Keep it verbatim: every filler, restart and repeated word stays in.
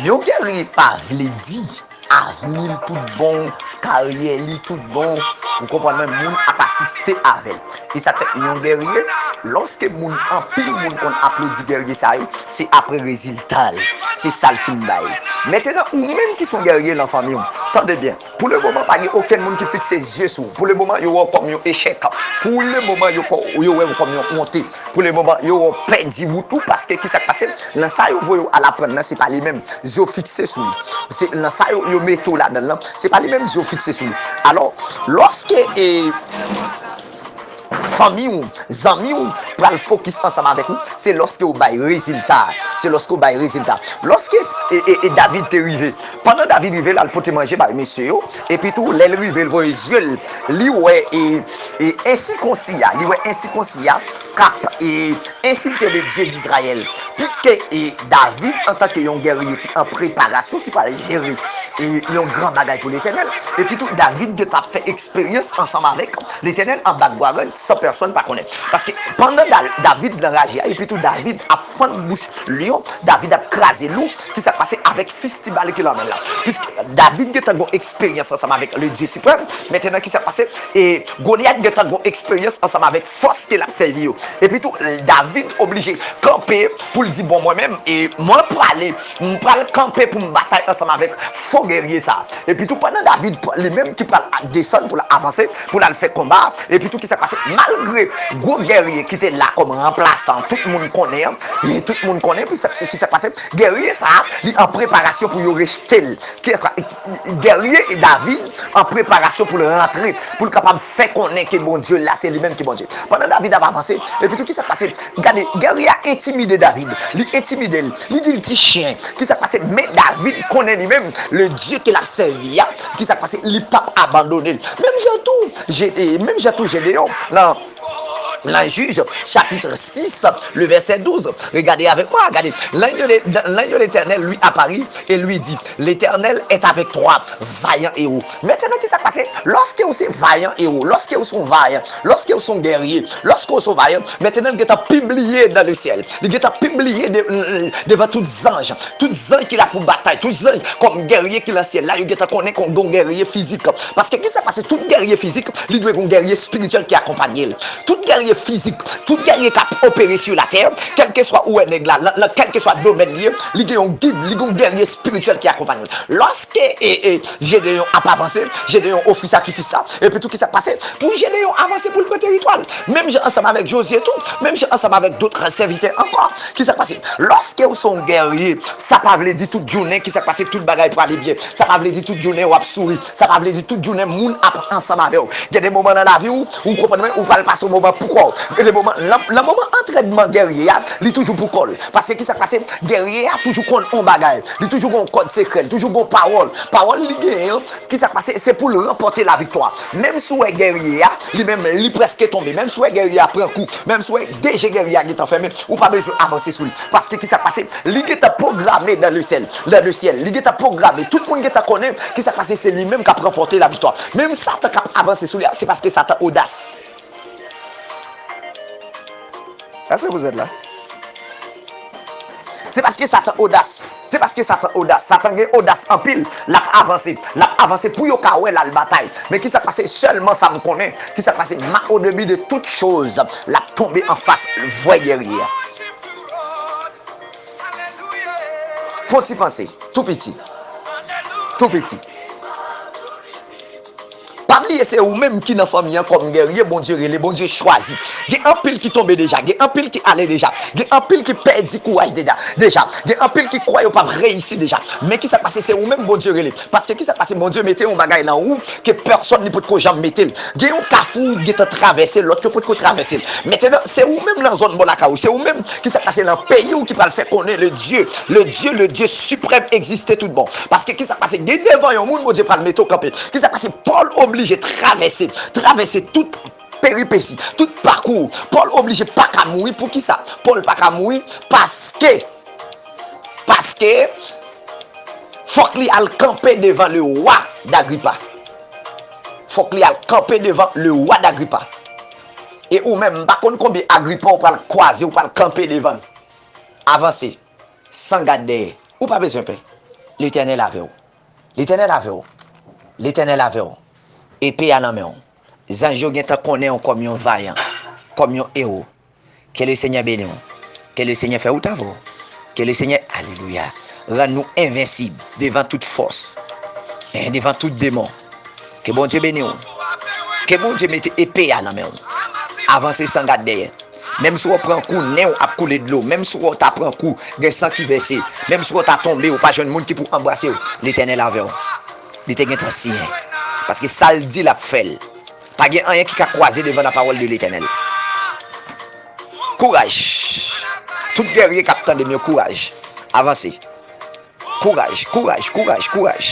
Yon gèrye pa vle di avni l tout bon, karyè li tout bon, ou konprann mwen, moun ap asiste avè l. E sa k fè yon gèrye, lòske moun, anpil moun konn aplodi gèrye sa yo, se apre rezilta l, se sa l fin bay. Mentenan, ou menm ki se yon gèrye nan fanmi w, tande byen, pou lemoman, pa gen okenn moun ki fikse zye sou ou. Pou lemoman, yo wè w kòm yon echèk. Pou lemoman, yo, yo wè w kòm yon wonte. Pou lemoman, yo wè w pèdi wout ou, paske ki sa k pase? Nan sa yo voye w al aprann nan, se pa li menm zye w fikse sou li. Se nan sa yo, yo mete w ladan l lan, se pa li menm zye w fikse sou li. Alò, lòske, e, fanmi w, zanmi w pral fokis ansanm avèk ou, se lòske w bay rezilta. Se lòske w bay rezilta. Lòske, e, e, e David te rive, pandan David rive, l al pote manje bay mesye yo, epi tou, lè l rive, l voye zye l, li wè, e, e ensikonsi a, li wè ensikonsi a k ap, e, ensilte le Dye d'Izrayèl. Piske, e, David, antanke yon gèrye ki an preparasyon, ki pral jere, e, yon gran bagay pou Letènèl, epi tou, David gentan ap fè eksperyans ansanm avèk Letènèl an bakgwarann san pèsonn pa konnen. Paske pandan Da-, David nan raje a, epi tou David ap fann bouch lyon, David ap kraze lou, ki sa k pase avèk fistibal ki nan men l la. Piske David gentan gon eksperyans ansanm avèk le Dye siprèm. Mentenan, ki sa k pase? E Golyat gentan gon eksperyans ansanm avèk fòs ke l ap sèvi yo. Epi tou, David oblije kanpe pou l di, bon, mwen menm, e mwen prale, m pral kanpe pou m batay ansanm avèk fo gèrye sa a. Epi tou, pandan David, li menm ki pral desann pou l avanse, pou l al fè konba, epi tou, ki sa k pase? Malgre gwo gèrye ki te la kòm ranplasan, tout moun konnen, e tout moun konnen, ki sa, ki sa k pase? Gèrye sa a, li an preparasyon pou yo rejte l. Ki sa, gèrye David an preparasyon pou l rantre, pou l kapab fè konnen ke Bondye la, se li menm ki Bondye. Pandan David ap avanse, epi tou, ki sa k pase? Gade, gèrye a entimide David. Li entimide l. Li di l ti chen. Ki sa k pase? Men David konnen li menm, le Dye ke l ap sèvi a, ki sa k pase? Li p ap abandone l. Menm jan tou, Jede-, menm jan tou Jedeyon, nan, nan Jij, chapit sis, le vèsè douz. Regardez avec moi, gade. L'ange de l'É-, l'ange de l'Éternel lui apparut et lui dit, L'Éternel est avec toi, vaillant héros. Mentenan, ki sa k pase? Lòske ou se vayan ewo, lòske ou se yon vayan, lòske ou se yon gèrye, lòske ou se yon vayan, mentenan, l gentan pibliye nan le syèl. Li gentan pibliye de-, devan tout zanj. Tout zanj ki la pou batay, tout zanj kòm gèrye ki nan syèl la, yo gentan konnen kon gon gèrye fizik. Paske ki sa k pase? Tout gèrye fizik, li dwe gon gèrye espirityèl ki akonpanye l. Tout gèrye fizik, tout gèrye k ap opere sou latè, kèlkeswa ou wè nèg la, nan, nan kèlkeswa domèn li ye, li gen yon gid, li gen yon gèrye espirityèl ki akonpanye l. Lòske, e, e, Jedeyon ap avanse, Jedeyon ofri sakrifis la, epi tou ki sa k pase? Pou Jedeyon avanse pou l pran teritwa l. Menm jan ansanm avèk Jozye tou, menm jan ansanm avèk dòt sèvitè ankò. Ki sa k pase? Lòske ou se yon gèrye, sa pa vle di tout jounen, ki sa k pase, tout bagay prale byen. Sa pa vle di tout jounen w ap souri. Sa pa vle di tout jounen moun ap ansanm avè w. Gen de moman nan lavi w, ou konprann mwen, ou pral pase yon moman pou kò w. Gen de moman, nan, nan moman antrènman gèrye a, li toujou pou kò l. Paske ki sa k pase? Gèrye a toujou konn yon bagay. Li toujou gon kòd sekrè, li toujou gon pawòl. Pawòl li genyen an, ki sa k pase? Se pou l ranpòte laviktwa. Menm si w wè gèrye a, li menm, li prèske tonbe. Menm si w wè gèrye a pran kou. Menm si w wè de je gèrye a gentan fèmen, ou pa bezwen avanse sou li. Paske ki sa k pase? Li gentan pwograme nan le syèl. Nan le syèl. Li gentan pwograme. Tout moun gentan konnen ki sa k pase, se li menm k ap ranpòte laviktwa. Menm Satan k ap avanse sou li a, se paske Satan odas. Èske vous êtes là? Se paske Satan odas. Se paske Satan odas. Satan gen odas anpil. L ap avanse. L ap avanse pou yo ka wè l al batay. Men ki sa k pase? Sèlman sa m konnen. Ki sa k pase? Ma au début de toute chose, l ap tonbe anfas vwè gèrye a. Fon ti panse. Tou piti. Tou piti. Pa bliye se ou menm ki nan fanmi an kòm gèrye Bondye rele, Bondye chwazi. Gen anpil ki tonbe deja, gen anpil ki ale deja, gen anpil ki pèdi kouraj deja, deja. Gen anpil ki kwè yo p ap reyisi deja. Men ki sa k pase? Se ou menm Bondye rele. Paske ki sa k pase? Bondye mete yon bagay nan ou ke pèsòn li potko janm mete l. Gen yon kafou ou gentan travèse, lòt yo potko travèse l. Mentenan, se ou menm nan zòn bò lakay ou, se ou menm ki sa k pase nan peyi w ki pral fè konnen le Dye, le Dye, le Dye siprèm egziste tout bon. Paske ki sa k pase? Gen devan yon moun Bondye pral mete w kanpe. Ki sa k pase? Pòl oblije travèse, travèse tout peripesi, tout pakou. Pòl oblije pa ka mouri. Poukisa Pòl pa ka mouri? Paske, paske fòk li al kanpe devan le wa Dagripa. Fòk li al kanpe devan le wa Dagripa. E ou menm, m pa konn konbyen Agripa ou pral kwaze, ou pral kanpe devan l. Avanse, san gad dèyè. Ou pa bezwen pè. Letènèl avè w. Letènèl avè w. Letènèl avè w. Epe a nan men w. Zanj yo gentan konnen w kòm yon vayan, kòm yon ewo. Ke le Senyè beni w. Ke le Senyè fè wout avè w. Ke le Senyè, alelouya, rann nou envensib devan tout fòs, eh, devan tout demon. Ke Bondye beni w. Ke Bondye mete epe a nan men w. Avanse san gad dèyè. Menm si w pran kou, nen w ap koule dlo. Menm si w ta pran kou, gen san ki vèse. Menm si w ta tonbe, ou pa jwenn moun ki pou anbrase w. Letènèl avè w. Li te gentan siyen. Paske sa l di l ap fè l. Pa gen anyen ki ka kwaze devan la pawòl de Letènèl. Kouraj. Tout gèrye k ap tande m yo, kouraj. Avanse. Kouraj, kouraj, kouraj, kouraj.